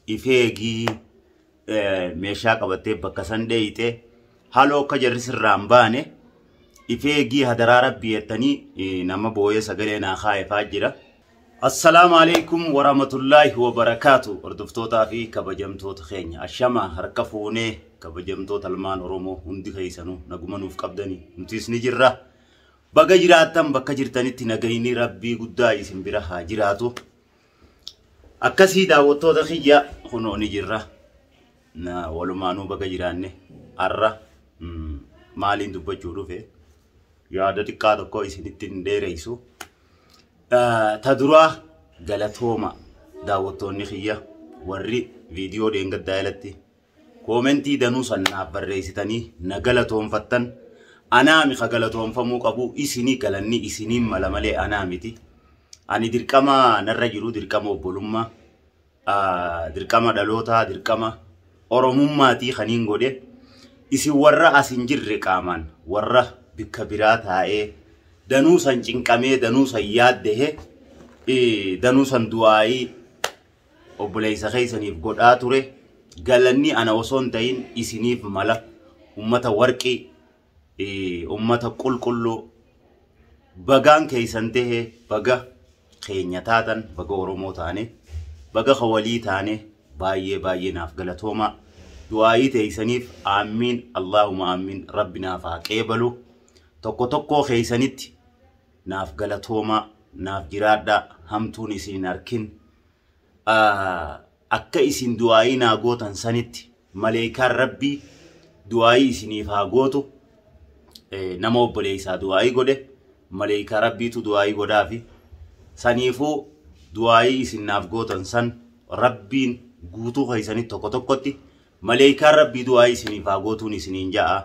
Ifeegii meeshaa qabattee bakka san dheeyite haloo akka jarri sirraa hin baane ifeegii hadaraa rabbii jettanii nama booyee sagalee naa kaa'efaa jira. Assalaamu alaikum warahmatullaahi wabarakaatu. Hordoftootaa fi kabajamtoota keenya ashama harka fuunee, kabajamtoota ilmaan Oromoo hundi keessanuu naguma nuuf qabdanii, nutis ni jirra. Baga jiraattan, bakka jirtanitti nagayni rabbii guddaa isin bira haa jiraatu. Akkasii daawwattoota kiyya, kunoo ni jirra. Walumaanuu baga jiraanne. Har'a maaliin dubbachuu dhufe? Yaada xiqqaa tokko isinitti hin dheereysu. Ta duraa galatooma, daawwattoonni kiyya warri viidiyoo dheengaddaa jalatti koomentii danuu sannaaf barreessitanii na galatoonfattan. Anaami ka galatoonfamuu qabu isinii, galanni isiniin mala malee anaa miti. Ani dirqama narra jiru, dirqama obbolummaa, dirqama dhalootaa, dirqama oromummaatii kaniin godhe. Isin warra as hin jirre, qaamaan warra bikka biraa taa'ee danuu san cinqamee, danuu san yaaddehe, danuu san du'aayii obboleessa keessaniif godhaa ture, galanni ana osoo hin ta'in isiniif mala. Ummata warqii, ummata qulqulluu, bagaan keessan tahe, baga keenya taatan, baga Oromoo taane, baga walii taane. Baay'ee baay'ee naaf galatoomaa. Du'aayii teessaniif aamiin, Allahumma aamiin, rabbi naaf haa qeebalu. Tokko tokkoo keessanitti naaf galatoomaa, naaf jiraadhaa, hamtuun isin hin arkin. Akka isin du'aayii naa gootan sanitti maleekaan rabbii du'aayii isiniif haa gootu. Nama obboleessaa du'aayii godhe maleekaa rabbiitu du'aayii godhaafi. Saniifuu du'aayii isin naaf gootan san rabbiin guutuu keessanitti tokko tokkotti maleekaan rabbii du'aayii isiniif haa gootuun isiniin ja'a.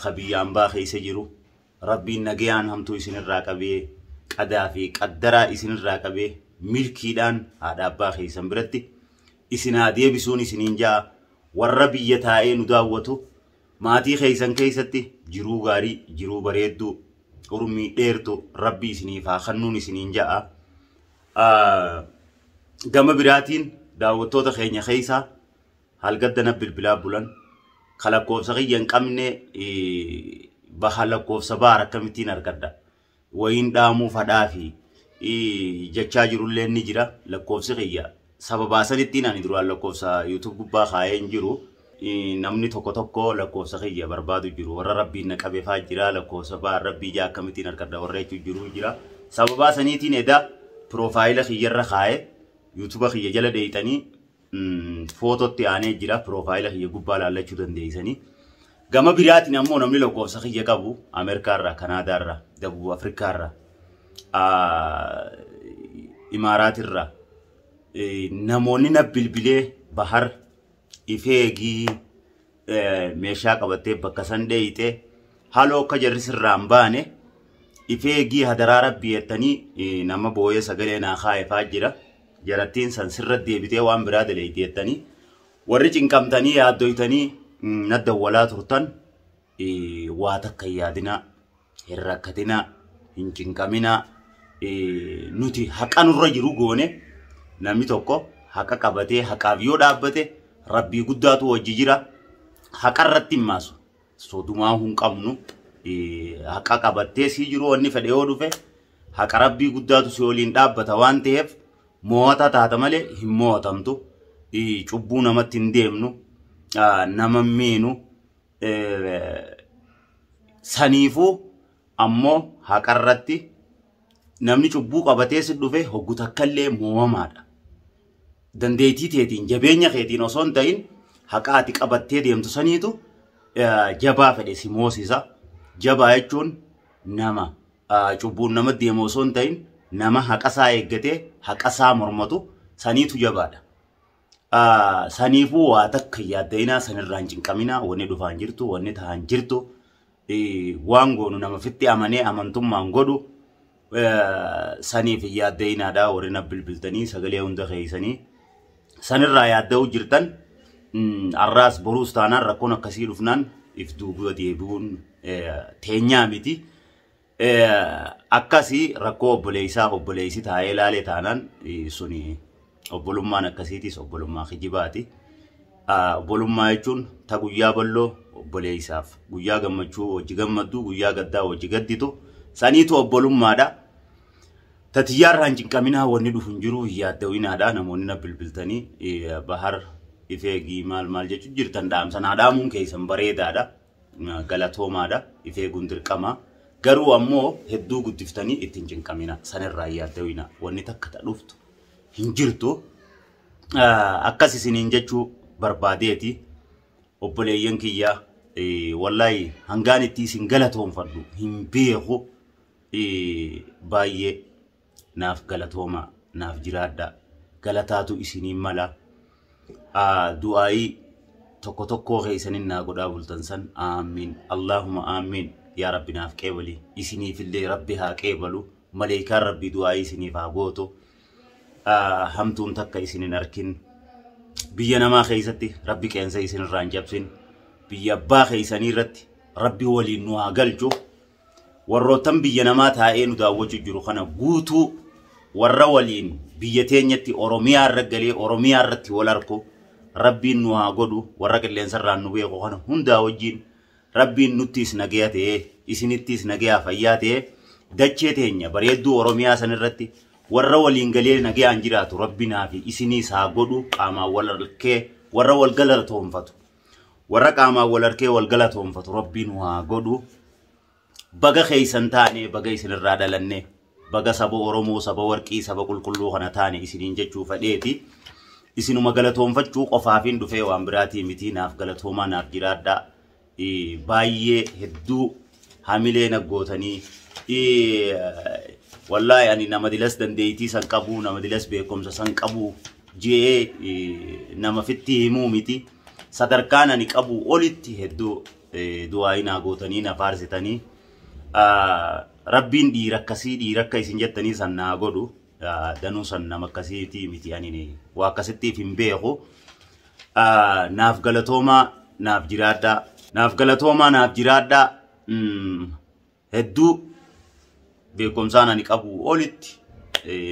Ka biyya ambaa keessa jiru rabbiin nagayaan hamtuu isinirraa qabee, qadaa fi qaddaraa isinirraa qabee, milkiidhaan haadha abbaa keessan biratti isin haa deebisuun isiniin ja'a. Warra biyya taa'ee nu daawwatu, maatii keessan keessatti jiruu gaarii, jiruu bareedduu, urmii dheertu rabbi isiniif haa kennuun isiniin ja'a. Gama biraatiin daawwattoota keenya keessaa halgaddana bilbilaa bulan ka lakkoofsa kiyya hin qabne, baha lakkoofsa baar akkamittiin argadha, wayiin dhaamuu fadhaa fi jechaa jirullee ni jira. Lakkoofsi kiyya sababaa sanittiin ani duraan lakkoofsa YouTube gubbaa kaa'ee hin jiru. Namni tokko tokko lakkoofsa kiyya barbaadu jiru, warra rabbiin na qabe faa jira. Lakkoofsa baar rabbii jaa akkamittiin argadha warra jechuu jiru jira. Sababaa saniitiin edaa profile kiyyarra kaa'ee, YouTube kiyya jala deeyxanii footootti aanee jira, profile kiyya gubbaa laallachuu dandeessanii. Gama biraatiin ammoo namni lakkoofsa kiyya qabu Ameerikaarraa, Kanaadaarraa, Dabub Afrikaarraa, Imaaraatirraa namoonni na bilbilee, "Bahar, ifeegii, meeshaa qabattee bakka san dheeyite haloo akka jarri sirraa hin baane ifeegii hadaraa rabbii" jettanii nama booyee sagalee naa kaa'efaa jira. Jarattiin san sirra deebitee waan biraa daleeyti jettanii warri cinqamtanii yaaddoytanii na dawwalaa turtan, waa takka hin yaadinaa, hin rakkatinaa, hin cinqaminaa. Nuti haqa nurra jiru goone. Namni tokko haqa qabatee haqaaf yoo dhaabbate rabbii guddaatu wajji jira. Haqa irratti hin maasu, sodumaa hin qabnu. Haqa qabattee sii jiru, wanni fedhe yoo dhufe haqa rabbii guddaatu si waliin dhaabbata waan ta'eef mo'ata taata malee hin mo'atamtu. Cubbuu namatti hin deemnu, nama miinu. Saniifuu ammoo haqarratti namni cubbuu qabatee si dhufe hoggu takkallee mo'amaadha. Dandeettii teetiin, jabeenya keetiin osoo hin ta'in, haqa ati qabattee deemtu saniitu jabaa fedhe si moosisa. Jabaa jechuun nama cubbuun nama deemu osoo hin ta'in, nama haqa isaa eeggatee haqa isaa mormatu saniitu jabaadha. Saniifuu waa takka yaadda'inaa, sanirraa hin cinqaminaa. Wanni dhufaan jirtu, wanni ta'an jirtu, waan goonu nama fitti amanee amantummaan godhu. Saniif hin yaadda'inaadha. Warri na bilbiltanii sagalee hunda keessanii sanirraa yaadda'uu jirtan, har'aas boruus taanaan rakkoon akkasii dhufnaan if duuba deebi'uun teenyaa miti. Akkasii rakkoo obboleessaa obboleessi taa'ee ilaalee taanaan suni Obbolummaan akkasiitis obbolummaa kijibaati. Obbolummaa jechuun ta guyyaa balloo obboleessaaf guyyaa gammachuu wajji gammaddu guyyaa gaddaa wajji gadditu saniitu obbolummaadha. Tatiyyaarraa hin cinqaminaa wanni dhufu hin jiru hin yaaddawinaadha namoonni na bilbiltanii bahar ifeegii maal maal jechuun jirtan dhaamsa naa dhaamuun keessan bareedaadha galatoomaadha ifeeguun dirqama garuu ammoo hedduu guddiftanii ittiin cinqamina sanirraa hin yaaddawina wanni takka ta dhuftu hin jirtu akkas isiniin jechuu barbaadeeti obboleeyyan kiyya wallaahi hangaan itti isin galatoonfadhu hin beeku baay'ee naaf galatooma naaf jiraadha galataatu isiniin mala du'aayii tokko tokkoo keessaniin naa godhaa bultan san aamiin allahuma aamiin yaa rabbi naaf qeebali isiniifillee rabbi haa qeebalu maleekaan rabbi du'aayii isiniif haa gootu hamtuun takka isin hin arkin biyya namaa keessatti rabbi qeensa isin irraa hin cabsin biyya abbaa keessanii irratti rabbi waliin nu haa galchu warroottan biyya namaa taa'ee nu daawwachuu jiru kana guutuu warra waliin biyya teenyatti Oromiyaa irra galee Oromiyaa irratti wal arku rabbiin nu haa godhu warra qilleensa irraan nu beeku kana hundaa wajjin rabbiin nuttis nagaya ta'ee isinittis nagayaa fayyaa ta'ee dachee teenya bareedduu Oromiyaa san irratti warra waliin galee nagayaan jiraatu rabbinaa fi isiniis haa godhu qaamaan wal harkee warra wal galatoonfatu warra qaamaan wal harkee wal galatoonfatu rabbiin haa godhu. Baga keessan taane baga isinirraa dhalanne baga saba Oromoo saba warqii saba qulqulluu kana taane isiniin jechuu fedheeti. Isinuma galatoonfachuu qofaafin dhufee waan biraatii miti naaf galatoomaa naaf jiraadhaa. Baay'ee hedduu hamilee naggootanii wallaahi ani nama dilas dandeettii san qabu nama dilas beekumsa san qabu je'ee nama fitti himuu miti. Sadarkaan ani qabu olitti hedduu du'aayii naa gootanii na faarsitanii rabbiin dhiira akkasii dhiira akka isin jettanii san naa godhu danuu san nama akkasiitii miti ani waa akkasittiif hin beeku. Naaf galatoomaa naaf jiraadhaa naaf galatoomaa naaf jiraadhaa hedduu beekumsaan ani qabu olitti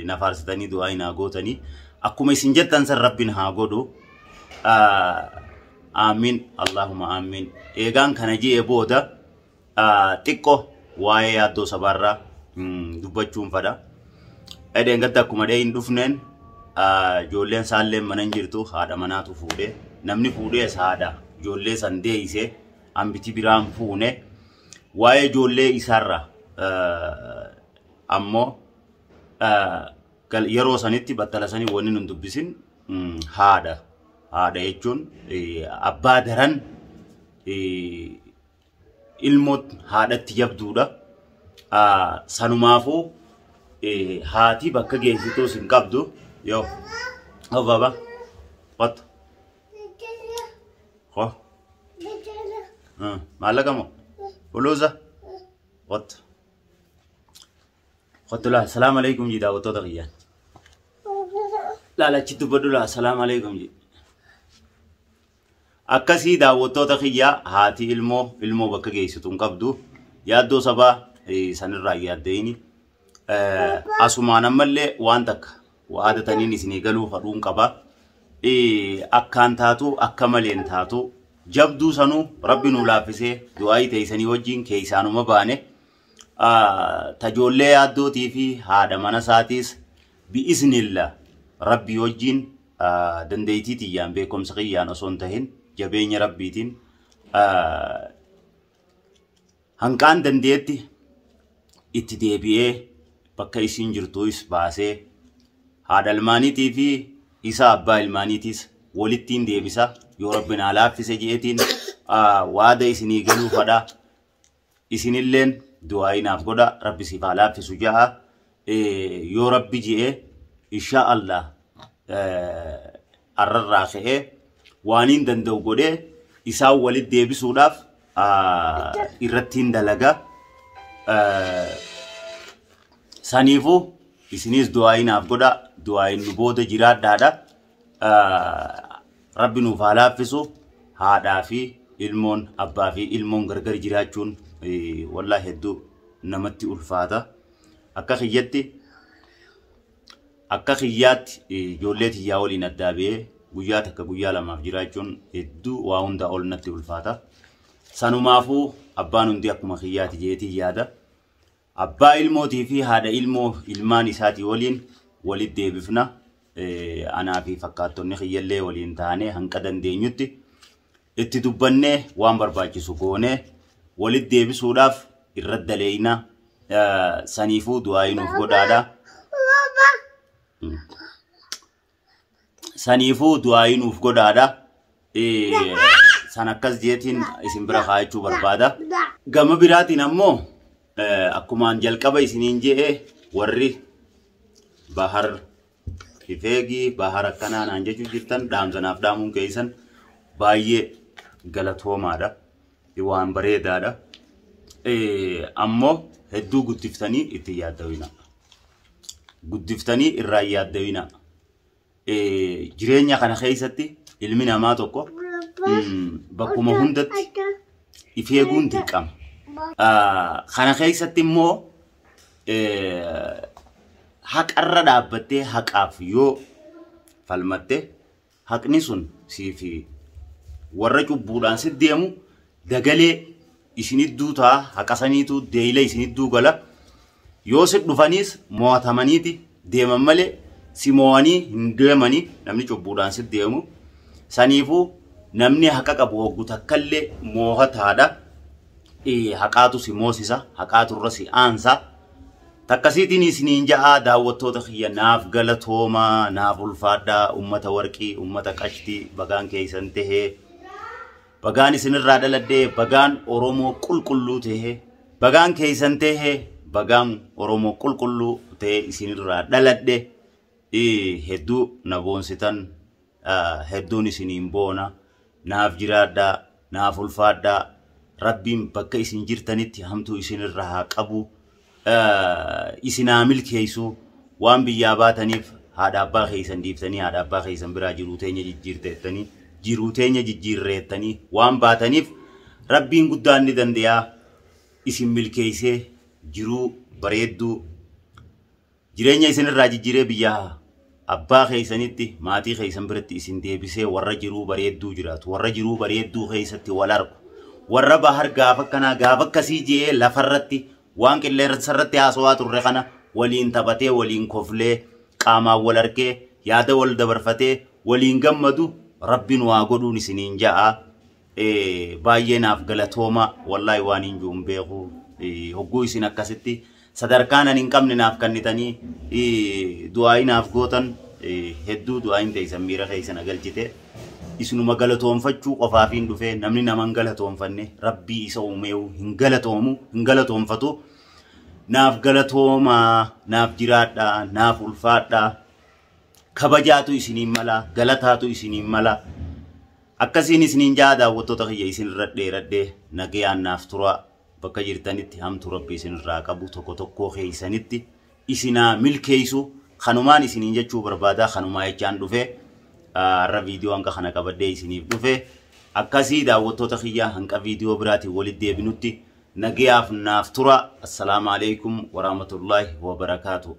na faarsitanii du'aayii naa gootanii akkuma isin jettan san rabbiin haa godhu. Aamin Allahumma aamin. Eegaan kana je'e booda xiqqoo waa'ee yaaddoo sabaarraa dubbachuun fadha. Edeen gadda akkuma dhee hin dhufneen ijoolleen isaallee mana hin jirtu haadha manaatu fuudhee namni fuudhees haadha ijoollee san deeyisee hambiti biraan fuune waa'ee ijoollee isaarra ammoo yeroo sanitti battala sanii wanni nun dubbisin haadha. Haadha jechuun abbaa daran ilmoo haadhatti jabduudha. Sanumaafuu haati bakka geessituus hin qabdu. Yoo. Oh baba. What? Ho. Maallaqa moo? Buluuza? What? Qottu laa. Salaamu alaikum ji daawwattoota kiyyaan. Laala achitti dubbadhu laa. Salaamu alaikum ji. Akkasii daawwattoota kiyyaa haati ilmoo ilmoo bakka geessitu hin qabdu. Yaaddoo sabaa sanirraa yaaddeeni. Asumaan ammallee waan takka waadataniin isinii galuu fadhuun qaba. Akkaan taatu akka maleen taatu jabduu sanuu rabbi nuu laaffisee du'aayii teessanii wajjin keessaanuma baane. Tajoollee yaaddootii fi haadha mana isaatiis bi'iznilla rabbii wajjin dandeettii tiyyaan beekumsa kiyyaan osoo hin tahin jabeenya rabbiitiin hanqaan dandeetti itti deebi'ee bakka isiin jirtuus baasee haadha ilmaaniitii fi isa abbaa ilmaaniitiis walittiin deebisa yoo rabbi naa laaffise je'eetiin waada isinii galuu fadha. Isinilleen du'aayii naaf godha rabbi siif haa laaffisu ja'a yoo rabbi je'e insha Allah arrarraa ka'ee waaniin danda'u godhee isaan walitti deebisuudhaaf irrattiin dalaga. Saniifuu isinis du'aayii naaf godha du'aayiin nu booda jiraadhaadha. Rabbi nuuf haa laaffisu haadhaa fi ilmoon abbaa fi ilmoon gargar jiraachuun wallaahi hedduu namatti ulfaata. Akka kiyyatti Akka kiyyaatti ijoollee tiyyaa waliin addaa ba'ee guyyaa takka guyyaa lamaaf jiraachuun hedduu waa hunda ol natti ulfaata. Sanumaafuu abbaan hundi akkuma kiyyaati jeetii yaada. Abbaa ilmootii fi haadha ilmoo ilmaan isaatii waliin walitti deebifna. Anaa fi fakkaattonni kiyyallee waliin taanee hanqa dandeenyutti itti dubbannee waan barbaachisu goonee walitti deebisuudhaaf irratti daleeyna. Saniifuu du'aa nuuf godhaadha. Saniifuu du'aa nuuf godhaadha. San akkas jeetiin isin bira kaa'achuu barbaada. Gama biraatiin ammoo akkumaan jalqaba isiniin je'e warri Bahar Ifeegii Bahar akkanaa naan jechuu jirtan dhaamsanaaf dhaamuun keessan baay'ee galatoomaadha. Waan bareedaadha. Ammoo hedduu guddiftanii itti yaaddawina. Guddiftanii irraa yaaddawina. Jireenya kana keessatti ilmi namaa tokko bakkuma hundatti if eeguun dirqama. Kana keessatti immoo haqarra dhaabbattee haqaaf yoo falmatte haqni sun siif warra cubbuudhaan si deemu dagalee isinidduu ta'a haqa saniitu deeyila isinidduu gala. Yoo si dhufaniis mo'atamaniiti deeman malee si mo'anii hin deemanii namni cubbuudhaan si deemu. Saniifuu namni haqa qabu hoggu takkallee moo'ataadha. Haqaatu si moosisa, haqaatu irra si aansa. Takkasiitiin isiniin ja'aa daawwattoota kiyya naaf galatoomaa, naaf ulfaadhaa, ummata warqii, ummata qashtii bagaan keessan tahee, bagaan isinirraa dhaladhee, bagaan Oromoo qulqulluu tahee, bagaan keessan tahee, bagaan Oromoo qulqulluu tahee isinirraa dhaladhe. Hedduu na boonsitan, hedduun isiniin boona, naaf jiraadhaa, naaf ulfaadhaa, Rabbiin bakka isin jirtanitti hamtuu isinirraa haa qabu. Isinaa milkeessu waan biyyaa baataniif haadha abbaa keessan dhiiftanii haadha abbaa keessan biraa jiruu teenya jijjiirteettanii jiruu teenya jijjiirreettanii waan baataniif Rabbiin guddaan ni danda'a isin milkeessee jiruu bareedduu jireenya isinirraa jijjiiree biyyaa abbaa keessanitti maatii keessan biratti isin deebisee warra jiruu bareedduu jiraatu warra jiruu bareedduu keessatti wal argu warra Bahar gaafa akkanaa gaafa akkasii je'ee lafarratti waan qilleensarratti haasawaa turre kana waliin taphatee waliin koflee qaamaan wal argee yaada wal dabarfatee waliin gammadu Rabbiin waa godhuun isiniin ja'a. Baay'ee naaf galatooma wallaahi waan hin jiru hin beeku. Hogguu isin akkasitti sadarkaan ani hin qabne naaf kennitanii du'aa'ii naaf gootan hedduu du'aa'iin teessan miira keessan agalchite. Isinuma galatoonfachuu qofaafiin dhufee namni nama hin galatoonfanne Rabbii isa uumeewu hin galatoomu hin galatoonfatu. Naaf galatoomaa, naaf jiraadhaa, naaf ulfaadhaa. Kabajaatu isiniin mala, galataatu isiniin mala. Akkasiin isiniin ja'a daawwattoota kiyya isinirra dheeradhee nagayaan naaf turaa. Bakka jirtanitti hamtuu Rabbi isinirraa qabu tokko tokkoo keessanitti isinaa milkeessu kanumaan isiniin jechuu barbaadaa kanumaa jechaan dhufee har'a viidiyoo hanqa kana qabadhee isiniif dhufe. Akkasii daawwattoota kiyya hanqa viidiyoo biraatiin walitti deebinutti nagayaaf naaf tura. Assalaamu alaikum warahmatullaahi wabarakaatu.